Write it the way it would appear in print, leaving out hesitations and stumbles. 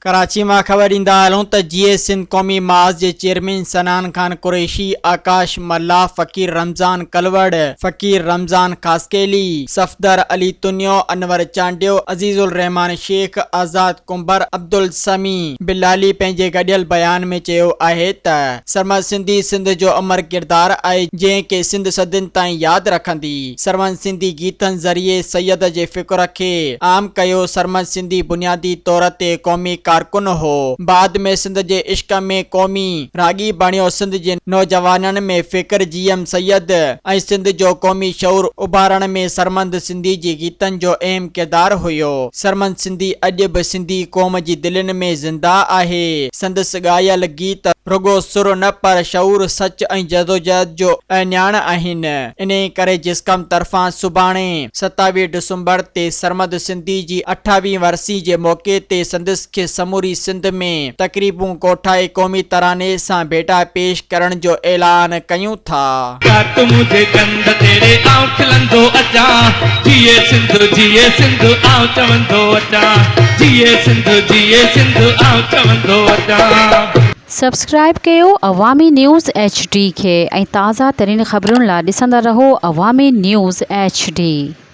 ڪراچي مان خبر ڏيندا هلون ته جيئي سنڌ قومي محاذ جي چيئرمين صنعان خان قريشي، آڪاش ملاح، فقير رمضان ڪلوڙ، فقير رمضان خاصخيلي، صفدر علي تنيو، انور چانڊيو، عزيز الرحمان شيخ، آزاد ڪنڀر، عبدالسميع بلالي پنهنجي گڏيل بيان ۾ چيو آهي ته سرمد سنڌي سنڌ جو امر ڪردار آهي جنهن کي سنڌ صدين تائين ياد رکندي. سرمد سنڌي گيتن ذريعي سيد جي فڪر کي عام ڪيو. سرمد سنڌي بنيادي طور تي قومي ڪارڪن هو. بعد ۾ سنڌ جي عشق ۾ قومي راڳي بڻيو. سنڌ جي نوجوانن ۾ فڪر جي ايم سيد ۽ سنڌ جو قومي شعور اڀارڻ ۾ سرمد سنڌي جي گيتن جو اهم ڪردار هيو. سرمد سنڌي اڄ به سنڌي قوم جي دلين ۾ زنده آهي. سندس ڳايل گيت رڳو سر نه پر شعور، سچ ۽ جدوجهد جو اهڃاڻ آهن. انهيء ڪري جسقم طرفان سڀاڻي 27 ڊسمبر تي سرمد سنڌي جي اٺاويهين ورسي جي موقعي تي سندس کي سموري سنڌ ۾ تقريبون ڪوٺائي قومي تراني سان ڀيٽا پيش ڪرڻ جو اعلان ڪيون ٿا. ڪاٽ منهنجي ڪنڌ تيڙي آئون کلندو اچان جيئي سنڌ جيئي سنڌ آئون چوندو اچان جيئي سنڌ جيئي سنڌ آئون چوندو اچان. سبسڪرائيب ڪيو عوامي نيوز ايڇ ڊي کي ۽ تازه ترين خبرن لا ڏسندا رهو عوامي نيوز ايڇ ڊي.